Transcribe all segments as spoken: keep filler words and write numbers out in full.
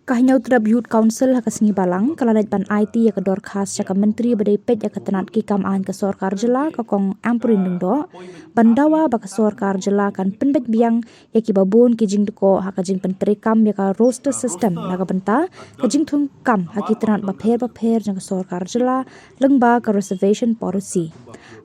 Ka Hynñiewtrep Youth Council ha ka sngi Balang ka la leit ban aiti ïa ka dorkhas sha ka Myntri ba dei peit ïa ka tnat ki kam aiñ ka sorkar jylla, ka Kong Ampareen Lyngdoh, ban dawa ba ka sorkar jylla kan pynbeit biang ïa kiba bun ki jingdkoh ha ka jingpyntreikam ïa ka roster system na ka bynta ka jingthung kam ha ki tnat bapher bapher jong ka sorkar jylla lyngba ka reservation policy.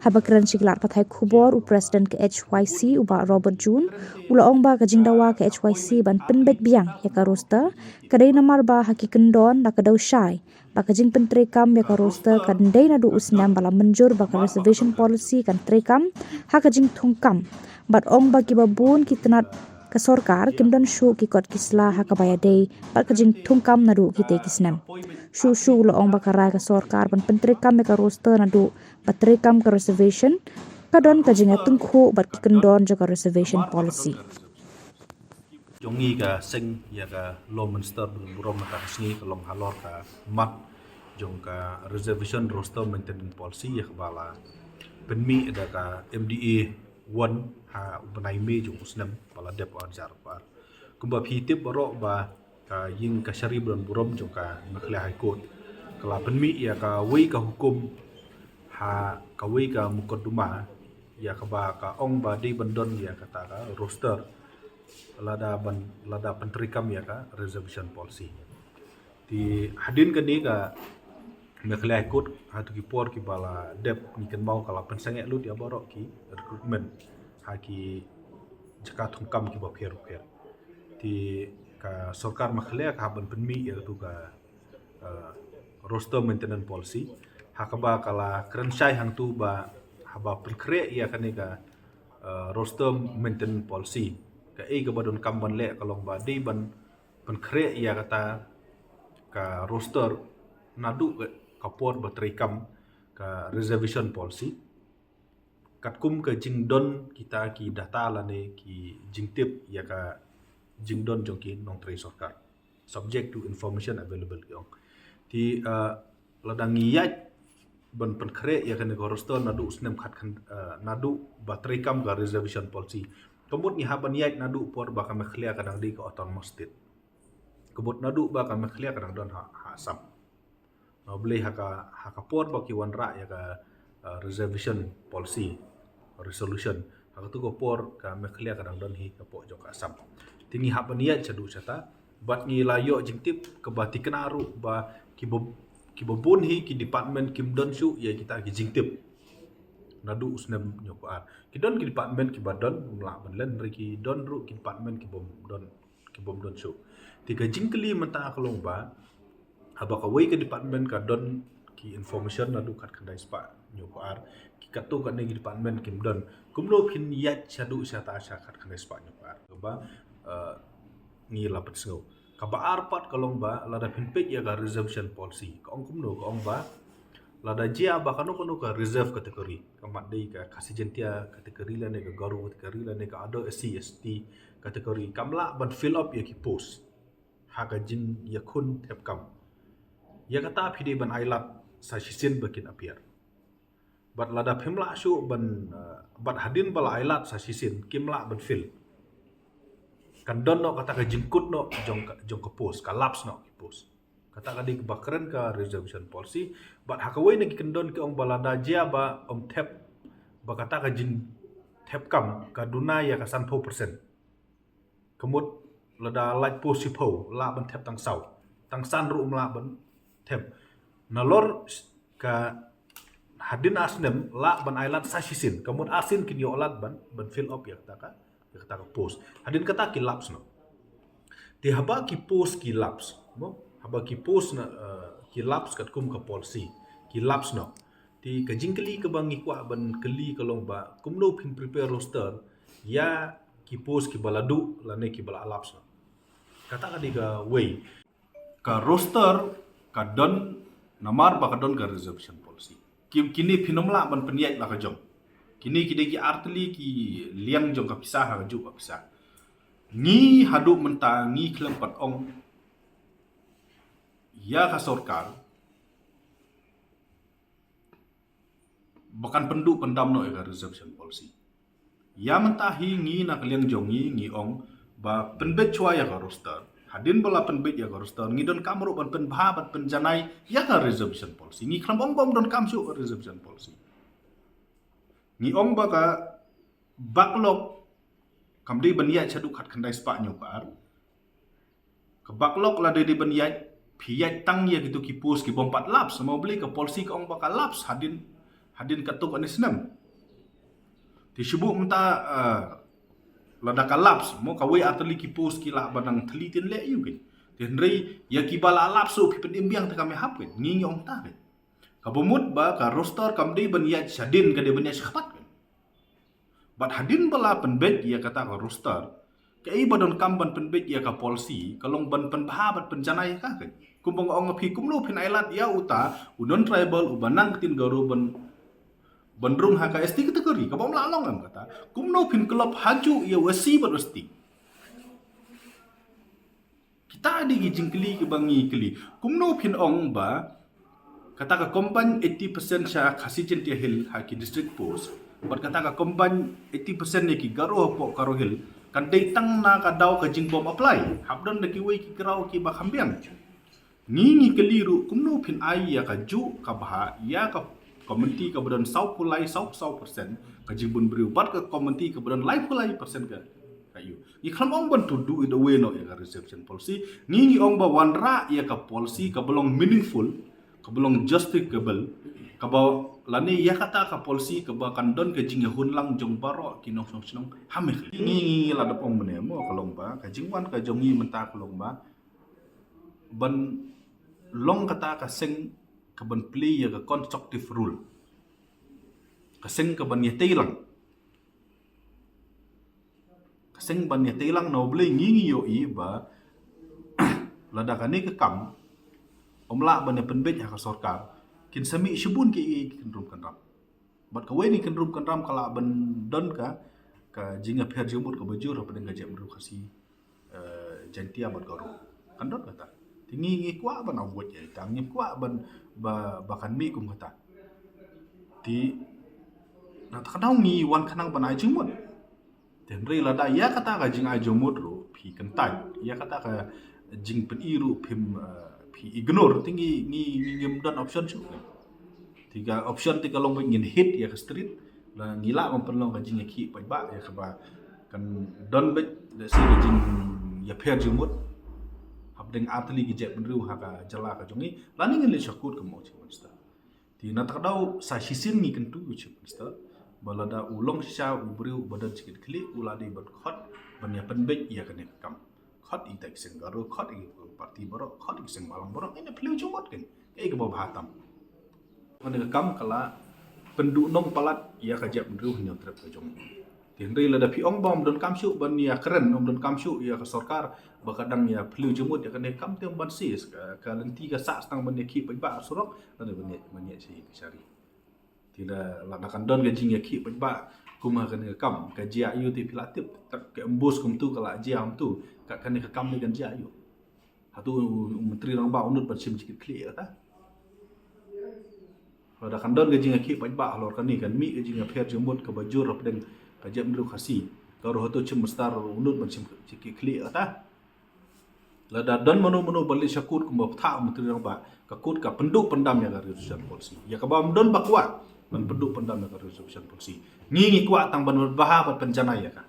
Haba kren sha ki lad pathai khubor, u President ka H Y C, u Bah Robert June, u la ong ba ka jingdawa ka H Y C ban pynbeit biang ïa ka roster ka dei namar ba ha ki kyndon la ka daw shai ba ka jingpyntreikam ïa ka roster kan dei naduh u snem ba la mynjur ba ka reservation policy kan treikam ha ka jingthung kam, bad ong ba kiba bun ki tnat ka sorkar kim don shuh ki kot ki sla ha kaba ïadei bad ka jingthung kam naduh kitei ki snem. Shuh shuh u la ong ba ka rai ka sorkar ban pyntreikam ïa ka roster naduh ba treikam ka reservation, ka don ka jingïatyngkhuh bad ki kyndon jong ka reservation policy. Jong ngi ka seng ïa ka Law Minister ba don burom mynta ka sngi ka long halor ka mat jong ka Reservation Roster Maintenance Policy ïa kaba la pynmih da ka M D A one ha u bnai May jong u snem ba la dep, ar hajar arphew ar. Kumba phi tip baroh ba ka ïing kashari ba don burom jong ka Meghalaya High Court ka la pynmih ïa kawei ka hukum ha kawei ka mukotduma ïa kaba ka ong ba dei ban don ïa kata ka roster lada ban, lada pyntreikam ïa ka reservation policy. Te hadien kane ka Meghalaya High Court ha kito ki por kiba la dep, ngi kynmaw ka la pynsangeh lut ïa baroh ki recruitment ha ki jaka thung kam kiba pher bapher. Te ka sorkar Meghalaya ka hap ban pynmih ïa katu ka, eh, roster maintenance policy ha kaba ka la kren shai hangtu ba haba pynkhreh ïa kane ka, eh, roster maintenance policy, kaei kaba donkam ban leh ka long ba dei ban pynkhreh ïa kata ka roster naduh ka, ka por ba treikam ka reservation policy, katkum ka jingdon kita ki data lane ki jingtip ïa ka jingdon jong ki nongtrei sorkar, subject to information available, ki ong. Te, eh, lada ngi ïaid ban pynkhreh ïa kane ka roster naduh u snem khat khan, eh, naduh ba treikam ka reservation policy, ka mut ngi hap ban ïaid naduh por ba ka Meghalaya ka dang dei ka autonomous state. Ka mut naduh ba ka Meghalaya ka dang don ha, ha Assam. Balei ha ka, ha ka por ba ki wanrah ïa ka, eh, reservation policy resolution, ha katu ka por ka Meghalaya ka dang don hi ka pok jong ka Assam. Te ngi hap ban ïaid shaduh shata bad ngi la ïoh jingtip kaba thikna ruh ba kiba, kiba bun hi ki department kim don shuh ïa kita ki jingtip naduh u snem hynñiewphew ar. Ki don ki department kiba don, ym lah ban len, hynrei ki don ruh ki department kibym don, kibym don shuh. Te ka jingkylli mynta ka long ba haba kawei ka department ka don ki information naduh khatkhyndai spah hynñiewphew ar, ki katto katne ki department kim don, kumno phin ïaid shaduh shata sha khatkhyndai spah hynñiewphew ar? Kaba, eh, ngi la pynsngew. Kaba ar pat ka long ba lada phin peit ïa ka reservation policy, ka ong kumno? Ka ong ba lada jia ba kano kano ka reserve category, ka mat dei ka Khasi Jaintia category lane ka Garo category lane ka other S C S T category, kam lah ban fill up ïa ki post ha ka jingïakhun thep kam, ïa kata phi dei ban ailad sa shisien ba kin appear. Bad lada phim lah shuh ban, eh, bad hadien ba la ailad sa shisien kim lah ban fill, kan don noh kata ka jingkut noh jong ka, jong ka post, ka lapse noh ki post. Kata ka dei kaba kren ka reservation policy. Bad ha kawei na ki kyndon ki ong ba lada jia ba ym thep, ba kata ka jingthep kam ka duna ïa ka sanphew percent. Ka mut lada lait post shiphew, lah ban thep tang saw, tang san ruh ym lah ban thep. Nalor ka hadien ar snem lah ban ailad sa shisien, ka mut ar sien kin ïoh lad ban, ban fill up ïa kata ka, ïa kata ka post. Hadien kata ki lapse noh. Te haba ki post ki lapse, mo? Haba ki post na, eh, ki lapse katkum ka policy, ki lapse noh. Te ka jingkylli kaba ngi kwah ban kylli ka long ba kumno phin prepare roster ïa ki post kiba la duh lane kiba la lapse noh. Kata ka dei kawei. Ka roster ka don namar ba ka don ka reservation policy. Ki, kine phin ym lah ban pynïaid la ka jong. Kine ki dei ki artylli ki liang jong ka pisa ha kajuh ka pisa. Ngi haduh mynta ngi khlem pat ong ïa ka sorkar ba kan pynduh pyndam noh ïa ka reservation policy. Ïa mynta hi ngi na ka liang jong ngi ngi ong ba pynbeit shuwa ïa ka roster, Hadien ba la pynbeit ïa ka roster, ngi donkam ruh ban pynbha, ban pynjanai ïa ka reservation policy. Ngi khlem ong ba ym donkam shuh ka reservation policy. Ngi ong ba ka backlog kam dei ban ïaid shaduh khatkhyndai spah hynñiewphew ar. Ka backlog lada dei ban ïaid, phi ïaid tang ïa kito ki post ki bym pat lapse. Namar balei ka policy ka ong ba ka lapse hadien, hadien katto katne snem. Te shu buh mynta, eh, lada ka lapse, mo, kawei ar tylli ki post ki lah ban nang thylli tynleh ïa u keiñ. Te hynrei ïa kiba la lapse ruh phi pynim biang te kam ïahap keiñ. Ngi ngi ong ta keiñ. Kaba mut ba ka roster kam dei ban ïaid shadien, ka dei ban ïaid shakpat keiñ. Bad hadien ba la pynbeit ïa kata ka roster, kaei ba donkam ban pynbeit ïa ka policy ka long ban pynbha bad pynjanai ïa ka keiñ. Kumba nga ong ïa phi, kumno phin ailad ïa uta u non-tribal uba nang ktien Garo ban, ban rung ha ka S T category, kaba ym lah long em kata. Kumno phin klop hajuh ïa u S C bad u S T? Kita dei ki jingkylli kiba ngi kylli. Kumno phin ong ba kata ka combine eighty percent sha Khasi Jaintia Hills ha ki district post, bad kata ka combine eighty percent ïa ki Garo hapoh Garo Hills, kan dei tang na ka daw ka jingbym apply, hap don da kiwei ki Garo kiba kham biang. Ngi ngi kylli ruh kumno phin ai ïa kajuh ka bha ïa ka community kaba don sawphew lai, sawphew saw percent ka jingbun briew, bad ka community kaba don laiphew lai percent ka, ka ïu. Ngi khlem ong ban to do it away noh ïa ka reservation policy. Ngi ngi ong ba wanrah ïa ka policy kaba long meaningful, kaba long justifiable, kaba lane ïa kata ka policy kaba kan don ka jingïahun lang jong baroh ki nongshong shnong ha Meghalaya. Ngi ngi la dep ong mynne mo ka long ba ka jingwan ka jong ngi mynta ka long ba ban long kata ka seng kaban plie ïa ka constructive role. Ka seng kaban ïatei lang. Ka seng ban ïatei lang, namar balei ngi ngi ïohi ba lada kane ka kam ym lah ban ïa pynbeit ha ka sorkar, kin sa mih shibun ki, ki kynrum kynram. Bad kawei na ki kynrum kynram ka lah ban don ka, ka jingïapher jingmut kaba jur hapdeng ka jaitbynriew Khasi, eh, Jaintia bad Garo. Kan don kata. Te ngi ngi kwah ban avoid ïa ita, ngi kwah ban ba, ba kan mih kum kata. Te na kata ka daw ngi wan khnang ban ai jingmut. Te hynrei lada ïa kata ka jingai jingmut ruh phi kyntait, ïa kata ka jingpyni ruh phim, eh, phi ignore, te ngi ngi ngi ngim don option shuh. Te ka option te ka long ba ngin hit ïa ka street, la ngi lah ban pynlong ka jingïakhih paidbah ïa kaba kan don beit, let's say, ka jingïapher jingmut hapdeng ar tylli ki jaitbynriew ha ka jylla ka jong ngi, lane ngin leit sha kut, kumba ong u Chief Minister. Te na kata ka daw sa shisien ngi kyntu ïa u Chief Minister ba lada u long shisha u briew uba don jingkitkhlieh, u la dei ban khot ban ïa pynbeit ïa kane ka kam. Khot ïa kita ki seng Garo, khot ïa ki party baroh, khot ïa ki seng balang baroh, ngin ïa phylliew jingmut keiñ. Kaei kaba bha tam. Kane ka kam ka la pynduhnong palat ïa ka jaitbynriew Hynñiewtrep ka jong ngi. Te hynrei lada phi ong ba ym donkam shuh ban ïa kren, ym donkam shuh ïa ka sorkar ba ka dang ïa phylliew jingmut ïa kane ka kam, te ym ban shisha ka, ka lynti ka sah tang ban ïakhih paidbah ha surok, lane ban ïa, ban ïa sha ïing ka sha ri. Te lada, lada kan don ka jingïakhih paidbah kum ha kane ka kam, ka jia aiu te phi la tip, ka ambush kumtu ka la jia kumtu, ka, kane ka kam ne kan jia aiu? Hato u, u Myntri Rangbah un nud ban shim jingkitkhlieh ïa kata? Lada kan don ka jingïakhih paidbah halor kane, kan mih ka jingïapher jingmut kaba jur hapdeng ka jaitbynriew Khasi, ka ruh hato u Chief Minister un nud ban shim jingkitkhlieh ïa kata? Lada don mano mano ba leit sha kut kumba bthah u Myntri Rangbah, ka kut ka pynduh pyndam ïa ka reservation policy. Ïa kaba ym don ba kwah ban pynduh pyndam ïa ka reservation policy. Ngi ngi kwah tang ban pynbha bad pynjanai ïa ka.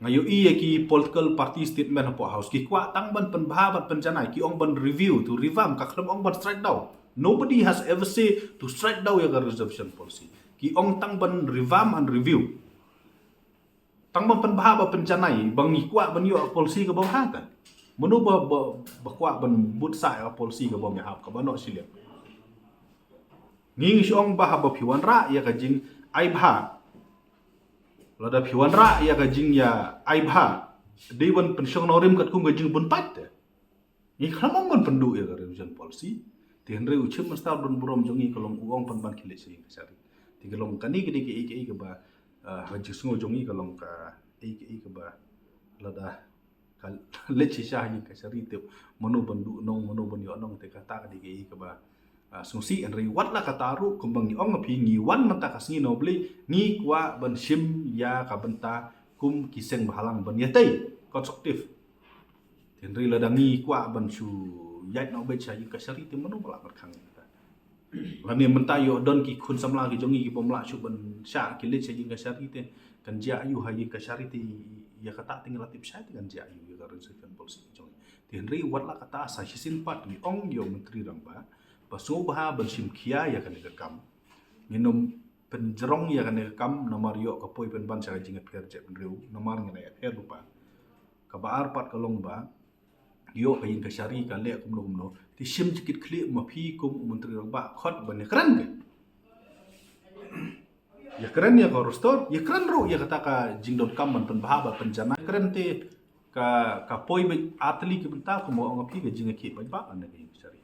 Nga ïohi ïa ki political party statement hapoh House, ki kwah tang ban pynbha bad pynjanai, ki ong ban review, to revamp, ka khlem ong ban strike down. Nobody has ever say to strike down ïa ka reservation policy. Ki ong tang ban revamp and review. Tang ban pynbha bad pynjanai, ba ngi kwah ban ïoh policy kaba bha te. Mano ba, ba, ba kwah ban butsah ïa policy kaba ym ïahap, kaba noh shiliang? Ngi ngi shu ong ba haba phi wanrah ïa ka jingai bha, lada phi wanrah ïa ka jingïa ai bha, dei ban pynshong nongrim katkum ka jingbun paid te. Ngi khlem ong ban pynduh ïa ka reservation policy. Te hynrei u Chief Minister don burom jong ngi ka long u ong pynban khie leit sha ïing ka sha ri. Te ka long kane ka dei kaei kaei kaba, ah, ha jingsngew jong ngi ka long kaei kaei kaba lada ka leit shisha ha ïing ka sha ri te mano ban duh nong, mano ban ïoh nong, te kata ka dei kaei kaba, ah, sngewsih. Hynrei wat la kata ruh kumba ngi ong ha phi, ngi wan mynta ka sngi, namar balei? Ngi kwah ban shim ïa ka bynta kum ki seng bahalang ban ïatei constructive. Te hynrei lada ngi kwah ban shu ïaid noh beit sha ïing kashari te mano ba lah ban khang ïa kata. Lane mynta ïoh don ki khun samla ki jong ngi ki bym lah shuh ban shah ki leit sha ïing kashari te kan jia aiu ha ïing kashari te, ïa kata te ngi la tip shai te kan jia aiu ïa ka reservation policy ki jong ngi. Te hynrei wat la kata sa shisien pat ngi ong ïa u Myntri Rangbah ba sngewbha ban shim khia ïa kane ka kam. Ngin ym pynjrong ïa kane ka kam namar ïoh ka poi pynban sha ka jingïapher jaitbynriew namar ngi la ïapher lypa. Kaba ar pat ka long ba ïoh ka ïing kashari ka leh kumno kumno. Te shim jingkitkhlieh ma phi kum u Myntri Rangbah khot ban ïakren ka. Ïakren ïa ka roster, ïakren ruh ïa kata ka jingdonkam ban pynbha ba pynjanai. Ïakren te ka, ka poi beit ar tylli ki bynta kumba ong phi ka jingïakhih paidbah na ka ïing kashari.